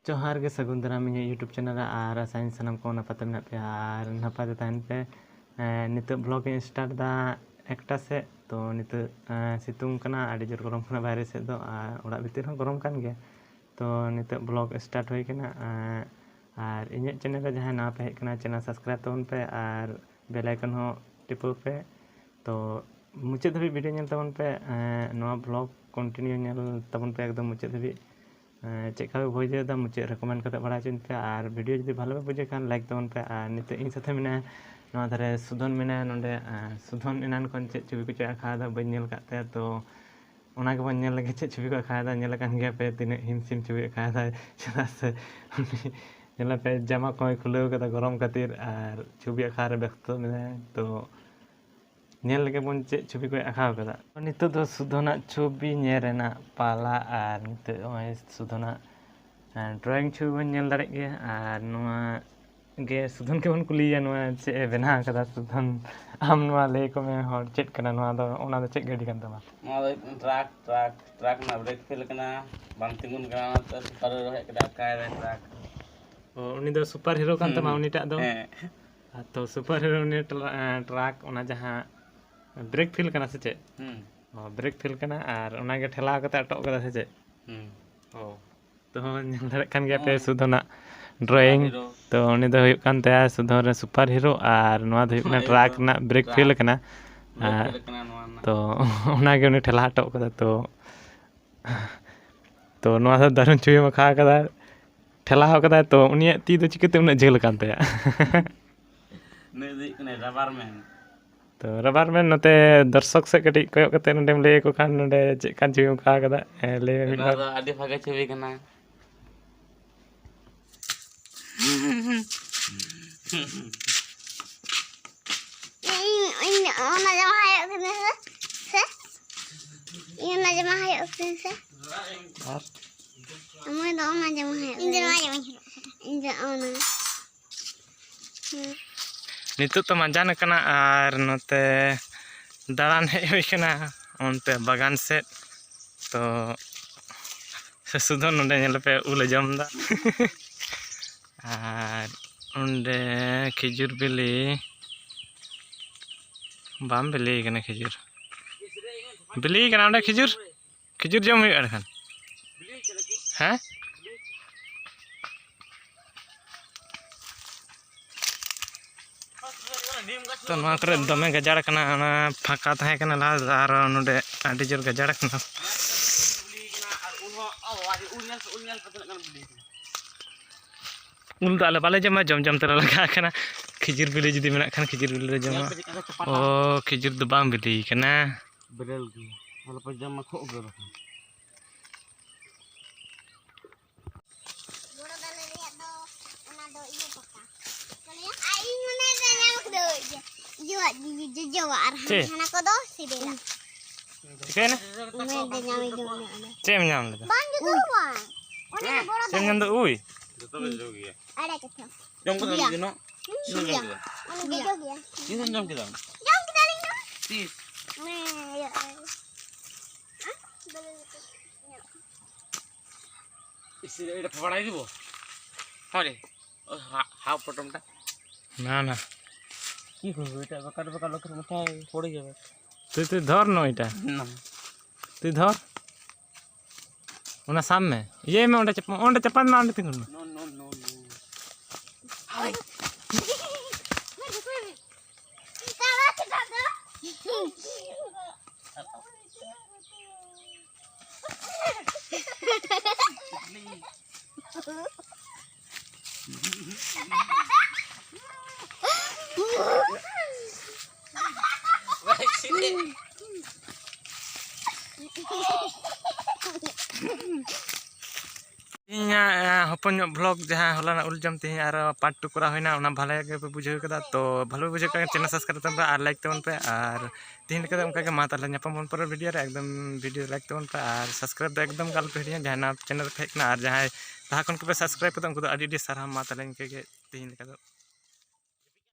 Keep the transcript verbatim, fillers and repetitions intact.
ᱡᱚᱦᱟᱨ ᱜᱮ, ᱥᱟᱹᱜᱩᱱ ᱫᱟᱨᱟᱢ ᱤᱧᱟᱹᱜ YouTube channel ᱨᱮ, ᱟᱨ ᱟᱥᱟᱭᱟᱹᱧ ᱥᱟᱱᱟᱢ ᱠᱚ ᱱᱟᱯᱟᱭ ᱛᱮ ᱢᱮᱱᱟᱜ ᱯᱮᱭᱟ ᱟᱨ ᱱᱟᱯᱟᱭ ᱛᱮ ᱛᱟᱦᱮᱱ ᱯᱮ᱾ ᱮᱸ, ᱱᱤᱛᱚᱜ vlog ᱤᱧ start ᱮᱫᱟ ᱮᱠᱴᱟ ᱥᱮᱫ᱾ ᱛᱚ ᱱᱤᱛᱚᱜ, ᱮᱸ, ᱥᱤᱛᱩᱝ ᱠᱟᱱᱟ, ᱟᱹᱰᱤ ᱡᱳᱨ ᱜᱚᱨᱚᱢ ᱠᱟᱱᱟ ᱵᱟᱭᱨᱮ ᱥᱮᱫ ᱫᱚ, ᱟᱨ ᱚᱲᱟᱜ ᱵᱷᱤᱛᱤᱨ ᱦᱚᱸ ᱜᱚᱨᱚᱢ ᱠᱟᱱ ᱜᱮᱭᱟ᱾ ᱛᱚ ᱱᱤᱛᱚᱜ vlog start ᱦᱩᱭ ᱠᱟᱱᱟ᱾ ᱮᱸ, ᱟᱨ ᱤᱧᱟᱹᱜ channel ᱨᱮ ᱡᱟᱦᱟᱸᱭ ᱱᱟᱣᱟ ᱯᱮ ᱦᱮᱡ ᱠᱟᱱᱟ, channel subscribe ᱛᱟᱵᱚᱱ ᱯᱮ ᱟᱨ bell icon ᱦᱚᱸ ᱴᱤᱯᱟᱹᱣ ᱯᱮ᱾ ᱛᱚ ᱢᱩᱪᱟᱹᱫ ᱫᱷᱟᱹᱵᱤᱡ video ᱧᱮᱞ ᱛᱟᱵᱚᱱ ᱯᱮ᱾ ᱮᱸ, ᱱᱚᱣᱟ vlog continue ᱧᱮᱞ ᱛᱟᱵᱚᱱ ᱯᱮ ᱮᱠᱫᱚᱢ ᱢᱩᱪᱟᱹᱫ ᱫᱷᱟᱹᱵᱤᱡ᱾ ᱮᱸ, ᱪᱮᱫ ᱞᱮᱠᱟ ᱯᱮ ᱵᱩᱡᱷᱟᱹᱣ ᱮᱫᱟ ᱢᱩᱪᱟᱹᱫ ᱨᱮ comment ᱠᱟᱛᱮ ᱵᱟᱲᱟᱭ ᱦᱚᱪᱚᱧ ᱯᱮ, ᱟᱨ video ᱡᱩᱫᱤ ᱵᱷᱟᱞᱮ ᱯᱮ ᱵᱩᱡᱷᱟᱹᱣ ᱠᱷᱟᱱ like ᱛᱟᱵᱚᱱ ᱯᱮ᱾ ᱟᱨ ᱱᱤᱛᱚᱜ ᱤᱧ ᱥᱟᱛᱷᱮ ᱢᱮᱱᱟᱭᱟ ᱱᱚᱣᱟ ᱫᱷᱟᱨᱮ ᱥᱩᱫᱷᱚᱱ ᱢᱮᱱᱟᱭᱟ ᱱᱚᱰᱮ᱾ ᱮᱸ, ᱥᱩᱫᱷᱚᱱ ᱮᱱᱟᱱ ᱠᱷᱚᱱ ᱪᱮᱫ ᱪᱷᱚᱵᱤ ᱠᱚᱪᱚᱭ ᱟᱸᱠᱟᱣ ᱮᱫᱟ, ᱵᱟᱹᱧ ᱧᱮᱞ ᱟᱠᱟᱫ ᱛᱟᱭᱟ᱾ ᱛᱚ ᱚᱱᱟ ᱜᱮᱵᱚᱱ ᱧᱮᱞ ᱞᱮᱜᱮ ᱪᱮᱫ ᱪᱷᱚᱵᱤ ᱠᱚ ᱟᱸᱠᱟᱣ ᱮᱫᱟ᱾ ᱧᱮᱞ ᱟᱠᱟᱱ ᱜᱮᱭᱟ ᱯᱮ ᱛᱤᱱᱟᱹᱜ ᱦᱤᱢ ᱥᱤᱢ ᱪᱷᱚᱵᱤ ᱟᱸᱠᱟᱣ ᱮᱫᱟᱭ, ᱪᱮᱫᱟᱜ ᱥᱮ ᱩᱱᱤ ᱧᱮᱞ ᱯᱮ ᱡᱟᱢᱟ ᱠᱚᱦᱚᱸᱭ ᱠᱷᱩᱞᱟᱹᱣ ᱠᱟᱫᱟ ᱜᱚᱨᱚᱢ ᱠᱷᱟᱹᱛᱤᱨ, ᱟᱨ ᱪᱷᱚᱵᱤ ᱟᱸᱠᱟᱣ ᱨᱮ ᱵᱮᱥᱛᱚ ᱢᱮᱱᱟᱭᱟ᱾ ᱛᱚ ᱧᱮᱞ ᱞᱮᱜᱮ ᱵᱚᱱ ᱪᱮᱫ ᱪᱷᱚᱵᱤ ᱠᱚᱭ ᱟᱸᱠᱟᱣ ᱠᱟᱫᱟ᱾ ᱱᱤᱛᱚᱜ ᱫᱚ ᱥᱩᱫᱷᱚᱱᱟᱜ ᱪᱷᱚᱵᱤ ᱧᱮᱞ ᱨᱮᱱᱟᱜ ᱯᱟᱞᱟ, ᱟᱨ ᱱᱤᱛᱚᱜ ᱱᱚᱜᱼᱚᱭ ᱥᱩᱫᱷᱚᱱᱟᱜ, ᱮᱸ, drawing ᱪᱷᱚᱵᱤ ᱵᱚᱱ ᱧᱮᱞ ᱫᱟᱲᱮᱭᱟᱜ ᱜᱮᱭᱟ᱾ ᱟᱨ ᱱᱚᱣᱟ ᱜᱮ ᱥᱩᱫᱷᱚᱱ ᱜᱮᱵᱚᱱ ᱠᱩᱞᱤᱭᱮᱭᱟ, ᱱᱚᱣᱟ ᱪᱮᱫ ᱮ ᱵᱮᱱᱟᱣ ᱠᱟᱫᱟ᱾ ᱥᱩᱫᱷᱚᱱ, ᱟᱢ ᱱᱚᱣᱟ ᱞᱟᱹᱭ ᱠᱚᱢᱮ, ᱦᱚᱲ ᱪᱮᱫ ᱠᱟᱱᱟ ᱱᱚᱣᱟ ᱫᱚ, ᱚᱱᱟ ᱫᱚ ᱪᱮᱫ ᱜᱟᱹᱰᱤ ᱠᱟᱱ ᱛᱟᱢᱟ? ᱱᱚᱣᱟ ᱫᱚ ᱦᱩᱭᱩᱜ ᱠᱟᱱᱟ ᱴᱨᱟᱠ, ᱴᱨᱟᱠ, ᱴᱨᱟᱠ ᱨᱮᱱᱟᱜ brake fail ᱠᱟᱱᱟ, ᱵᱟᱝ ᱛᱤᱸᱜᱩᱱ ᱠᱟᱱᱟ, ᱚᱱᱟᱛᱮ ᱥᱩᱯᱟᱨ ᱦᱤᱨᱳ ᱦᱮᱡ ᱠᱟᱛᱮ ᱟᱴᱠᱟᱭ ᱫᱟᱭ ᱴᱨᱟᱠ᱾ ᱚ, ᱩᱱᱤ ᱫᱚ ᱥᱩᱯᱟᱨ ᱦᱤᱨᱳ ᱠᱟᱱ ᱛᱟᱢᱟ ᱦᱩᱸ᱾ ᱩᱱᱤᱴᱟᱜ ᱫᱚ? ᱦᱮᱸ᱾ ᱟᱨ ᱛᱚ ᱥᱩᱯᱟᱨ ᱦᱤᱨᱳ ᱩᱱᱤ ᱴᱨᱟ-, ᱮᱸ, ᱴᱨᱟᱠ, ᱚᱱᱟ ᱡᱟᱦᱟᱸ brake fail ᱠᱟᱱᱟ ᱥᱮ ᱪᱮᱫ? ᱦᱩᱸ᱾ ᱚ, brake fail ᱠᱟᱱᱟ, ᱟᱨ ᱚᱱᱟᱜᱮ ᱴᱷᱮᱞᱟᱣ ᱠᱟᱛᱮ ᱟᱴᱚᱜ ᱠᱟᱫᱟ ᱥᱮ ᱪᱮᱫ? ᱦᱩᱸ᱾ ᱚ, ᱛᱚ ᱧᱮᱞ ᱫᱟᱲᱮᱭᱟᱜ ᱠᱟᱱ ᱜᱮᱭᱟ ᱯᱮ ᱱᱚᱜᱼᱚᱭ ᱥᱩᱫᱷᱚᱱᱟᱜ drawing᱾ Super hero. ᱛᱚ ᱩᱱᱤ ᱫᱚ ᱦᱩᱭᱩᱜ ᱠᱟᱱ ᱛᱟᱭᱟ ᱥᱩᱫᱷᱚᱱ ᱨᱮ ᱥᱩᱯᱟᱨ ᱦᱤᱨᱳ, ᱟᱨ ᱱᱚᱣᱟ ᱫᱚ ᱦᱩᱭᱩᱜ ᱠᱟᱱᱟ ᱱᱚᱣᱟ ᱴᱨᱟᱠ ᱦᱩᱭᱩᱜ ᱨᱮᱱᱟᱜ brake ᱠᱟᱱᱟ fail ᱠᱟᱱᱟ᱾ brake ᱟᱨ fail ᱠᱟᱱᱟ ᱱᱚᱣᱟ ᱨᱮᱱᱟᱜ᱾ ᱛᱚ ᱚᱱᱟᱜᱮ ᱩᱱᱤ ᱴᱷᱮᱞᱟᱣ ᱦᱚᱴᱚ ᱠᱟᱫᱟ᱾ ᱛᱚ, ᱛᱚ ᱱᱚᱣᱟ ᱫᱚ ᱫᱟᱨᱩᱱ ᱪᱷᱚᱵᱤ ᱢᱟᱠᱷᱟᱣ ᱠᱟᱫᱟ, ᱴᱷᱮᱞᱟᱣ ᱠᱟᱫᱟᱭ᱾ ᱛᱚ ᱩᱱᱤᱭᱟᱜ ᱛᱤ ᱫᱚ ᱪᱤᱠᱟᱹᱛᱮ ᱩᱱᱟᱹᱜ ᱡᱷᱟᱹᱞ ᱟᱠᱟᱱ ᱛᱟᱭᱟ? ᱱᱩᱭ ᱫᱚ ᱦᱩᱭᱩᱜ ᱠᱟᱱᱟᱭ rubber man᱾ ᱛᱚ rubber man, ᱱᱚᱛᱮ ᱫᱚᱨᱥᱚᱠ ᱥᱮᱫ ᱠᱟᱹᱴᱤᱡ ᱠᱚᱭᱚᱜ ᱠᱟᱛᱮ ᱱᱚᱰᱮᱢ ᱞᱟᱹᱭ ᱟᱠᱚ ᱠᱷᱟᱱ, ᱱᱚᱰᱮ ᱪᱮᱫ ᱠᱟᱱ ᱪᱷᱚᱵᱤᱢ ᱟᱸᱠᱟᱣ ᱠᱟᱫᱟ? ᱦᱮᱸ, ᱞᱟᱹᱭ ᱢᱮ ᱢᱤᱫ ᱱᱚᱣᱟ ᱵᱟᱨ᱾ ᱫᱚ ᱟᱹᱰᱤ ᱵᱷᱟᱜᱮ ᱪᱷᱚᱵᱤ ᱠᱟᱱᱟ᱾ ᱤᱧ, ᱤᱧ ᱚᱱᱟ ᱡᱟᱢᱟ ᱦᱚᱨᱚᱜ ᱠᱟᱹᱫᱟᱹᱧ ᱥᱮ? ᱥᱮ? ᱤᱧ ᱚᱱᱟ ᱡᱟᱢᱟ ᱦᱚᱨᱚᱜ ᱠᱟᱹᱫᱟᱹᱧ ᱥᱮ? ᱟᱨ? ᱟᱢ ᱫᱚ ᱚᱱᱟ ᱡᱟᱢᱟ ᱦᱚᱨᱚᱜ ᱤᱧ ᱫᱚ ᱠᱟᱹᱫᱟᱹᱧ᱾ ᱱᱚᱣᱟ ᱡᱟᱢᱟᱧ ᱦᱚᱨᱚᱜ ᱠᱟᱫᱟ᱾ ᱤᱧ ᱫᱚ ᱚᱱᱟ᱾ ᱦᱩᱸ᱾ ᱱᱤᱛᱚᱜ ᱛᱚ ᱢᱟᱸᱡᱟᱱ ᱟᱠᱟᱱᱟ ᱟᱨ ᱱᱚᱛᱮ ᱫᱟᱬᱟᱱ ᱦᱮᱡ ᱦᱩᱭ ᱠᱟᱱᱟ ᱚᱱᱛᱮ ᱵᱟᱜᱟᱱ ᱥᱮᱫ᱾ ᱛᱚ ᱥᱩᱫᱷᱩ ᱱᱚᱰᱮ ᱧᱮᱞ ᱯᱮ, ᱩᱞ ᱮ ᱡᱚᱢ ᱮᱫᱟ᱾ ᱟᱨ ᱚᱸᱰᱮ ᱠᱷᱤᱡᱩᱨ ᱵᱤᱞᱤ, ᱵᱟᱢ ᱵᱤᱞᱤ ᱠᱟᱱᱟ ᱠᱷᱤᱡᱩᱨ᱾ ᱵᱤᱞᱤ ᱠᱟᱱᱟ ᱚᱸᱰᱮ ᱠᱷᱤᱡᱩᱨ᱾ ᱠᱷᱤᱡᱩᱨ ᱡᱚᱢ ᱦᱩᱭᱩᱜᱼᱟ ᱮᱱᱠᱷᱟᱱ᱾ ᱦᱮᱸ? ᱛᱚ, ᱱᱚᱣᱟ ᱠᱚᱨᱮ ᱫᱚᱢᱮ ᱜᱟᱡᱟᱲ ᱠᱟᱱᱟ, ᱚᱱᱟ ᱯᱷᱟᱸᱠᱟ ᱛᱟᱦᱮᱸ ᱠᱟᱱᱟ ᱞᱟᱦᱟ ᱫᱚ, ᱟᱨ ᱱᱚᱰᱮ ᱟᱹᱰᱤ ᱡᱳᱨ ᱜᱟᱡᱟᱲ ᱠᱟᱱᱟ᱾ ᱩᱞ ᱫᱚ ᱟᱞᱮ ᱵᱟᱞᱮ ᱡᱚᱢᱟ, ᱡᱚᱢ ᱡᱚᱢ ᱛᱮᱞᱮ ᱞᱟᱜᱟ ᱟᱠᱟᱱᱟ᱾ ᱠᱷᱤᱡᱩᱨ ᱵᱤᱞᱤ ᱡᱩᱫᱤ ᱢᱮᱱᱟᱜ ᱠᱷᱟᱱ, ᱠᱷᱤᱡᱩᱨ ᱵᱤᱞᱤ ᱞᱮ ᱡᱚᱢᱟ᱾ ᱧᱮᱞ ᱯᱮ ᱪᱮᱫ ᱞᱮᱠᱟ ᱪᱟᱯᱟᱫ ᱚ, ᱠᱷᱤᱡᱩᱨ ᱫᱚ ᱵᱟᱝ ᱵᱤᱞᱤ ᱠᱟᱱᱟ᱾ ᱵᱮᱨᱮᱞ ᱜᱮ᱾ ᱟᱞᱚᱯᱮ ᱡᱚᱢᱟ, ᱠᱷᱩᱵ ᱜᱮ ᱵᱟᱠᱷᱟᱱ᱾ ᱵᱚᱲᱚ ᱫᱟᱨᱮ ᱨᱮᱭᱟᱜ ᱫᱚ ᱚᱱᱟ ᱫᱚ ᱤᱭᱟᱹ ᱯᱟᱛᱟ᱾ ᱪᱮᱫ ᱠᱚ ᱞᱟᱹᱭᱟ? ᱟᱨ ᱤᱧ ᱚᱱᱟ ᱫᱚ ᱧᱟᱢ ᱠᱮᱫᱟᱹᱧ᱾ ᱡᱚᱡᱚᱣᱟᱜ, ᱡᱚᱡᱚᱣᱟᱜ ᱟᱨ ᱪᱮᱫ? ᱦᱟᱱᱟ ᱠᱚᱫᱚ ᱥᱤᱵᱤᱞᱟ᱾ ᱪᱤᱠᱟᱹᱭᱮᱱᱟ? ᱚᱱᱟ ᱫᱚ ᱧᱟᱢ ᱤᱧ ᱚᱱᱟ ᱫᱚ᱾ ᱪᱮᱫ ᱮᱢ ᱧᱟᱢ ᱞᱮᱫᱟ? ᱵᱟᱝ, ᱡᱚᱡᱚᱣᱟᱜ᱾ ᱚᱱᱟ ᱫᱚ ᱵᱚᱲᱚ ᱪᱮᱫ ᱮᱢ ᱫᱟᱨᱮ᱾ ᱧᱟᱢ ᱞᱮᱫᱟ? ᱩᱭ? ᱡᱚᱛᱚ ᱜᱮ ᱡᱚᱡᱚ ᱜᱮᱭᱟ᱾ ᱟᱲᱟᱜ ᱠᱟᱛᱷᱟ᱾ ᱡᱚᱢ ᱠᱮᱫᱟᱢ ᱜᱮᱭᱟ᱾ ᱡᱚᱡᱚ ᱱᱚᱜ? ᱦᱩᱸ, ᱛᱤᱥᱮᱢ ᱜᱮᱭᱟ᱾ ᱡᱚᱢ ᱠᱮᱫᱟ? ᱚᱱᱟ ᱡᱚᱡᱚ ᱜᱮᱭᱟ᱾ ᱛᱤᱥᱮᱢ ᱡᱚᱢ ᱠᱮᱫᱟ? ᱡᱚᱢ ᱠᱮᱫᱟᱞᱤᱧ ᱛᱚ᱾ ᱛᱤᱥ? ᱚᱱᱮ ᱤᱭᱟᱹ, ᱤᱥᱤᱱ ᱮᱴᱟ ᱯᱷᱟᱲᱟᱭ ᱫᱤᱵᱚ᱾ ᱦᱚᱸ ᱨᱮ᱾ ᱳ, ᱦᱟ-, হাফ পটমটা। না, না। কি করবো এটা? বেকার বেকার লোকের মাথায় পড়ে যাবে। তুই, তুই ধর না এটা। না। তুই ধর। ᱚᱱᱟ ᱥᱟᱵ ᱢᱮ᱾ ᱤᱭᱟᱹᱭ ᱢᱮ, ᱚᱸᱰᱮ ᱪᱟᱯᱟ-, ᱚᱸᱰᱮ ᱪᱟᱯᱟᱫ ᱢᱮ, ᱚᱸᱰᱮ ᱛᱤᱸᱜᱩᱱ ᱢᱮ᱾ No, no, no, no. ᱤᱧᱟᱹᱜ, ᱮ, ᱦᱚᱯᱚᱱ ᱧᱚᱜ vlog ᱡᱟᱦᱟᱸ ᱦᱚᱞᱟᱱᱟᱜ ᱩᱞ ᱡᱚᱢ ᱛᱮᱦᱮᱧ ᱟᱨᱚ part two ᱠᱚᱨᱟᱣ ᱦᱩᱭᱱᱟ, ᱚᱱᱟ ᱵᱷᱟᱞᱮ ᱜᱮᱯᱮ ᱵᱩᱡᱷᱟᱹᱣ ᱠᱮᱫᱟ᱾ ᱛᱚ ᱵᱷᱟᱞᱮ ᱯᱮ ᱵᱩᱡᱷᱟᱹᱣ ᱠᱷᱟᱱ channel subscribe ᱛᱟᱵᱚᱱ ᱯᱮ ᱟᱨ like ᱛᱟᱵᱚᱱ ᱯᱮ᱾ ᱟᱨ ᱛᱮᱦᱮᱧ ᱞᱮᱠᱟ ᱫᱚ ᱚᱱᱠᱟ ᱜᱮ, ᱢᱟ ᱛᱟᱦᱚᱞᱮ ᱧᱟᱯᱟᱢ ᱵᱚᱱ ᱯᱚᱨᱮᱨ video ᱨᱮ᱾ ᱮᱠᱫᱚᱢ video like ᱛᱟᱵᱚᱱ ᱯᱮ ᱟᱨ subscribe ᱫᱚ ᱮᱠᱫᱚᱢ ᱜᱮ ᱟᱞᱚ ᱯᱮ ᱦᱤᱲᱤᱧᱟ, ᱡᱟᱦᱟᱸᱭ ᱱᱟᱣᱟ channel ᱨᱮ ᱯᱮ ᱦᱮᱡ ᱠᱟᱱᱟ ᱟᱨ ᱡᱟᱦᱟᱸᱭ ᱞᱟᱦᱟ ᱠᱷᱚᱱ ᱜᱮᱯᱮ subscribe ᱠᱟᱫᱟ ᱩᱱᱠᱩ ᱫᱚ ᱟᱹᱰᱤ ᱟᱹᱰᱤ ᱥᱟᱨᱦᱟᱣ᱾ ᱢᱟ ᱛᱟᱦᱚᱞᱮ ᱤᱱᱠᱟᱹ ᱜᱮ ᱛᱮᱦᱮᱧ ᱞᱮᱠᱟ ᱫᱚ᱾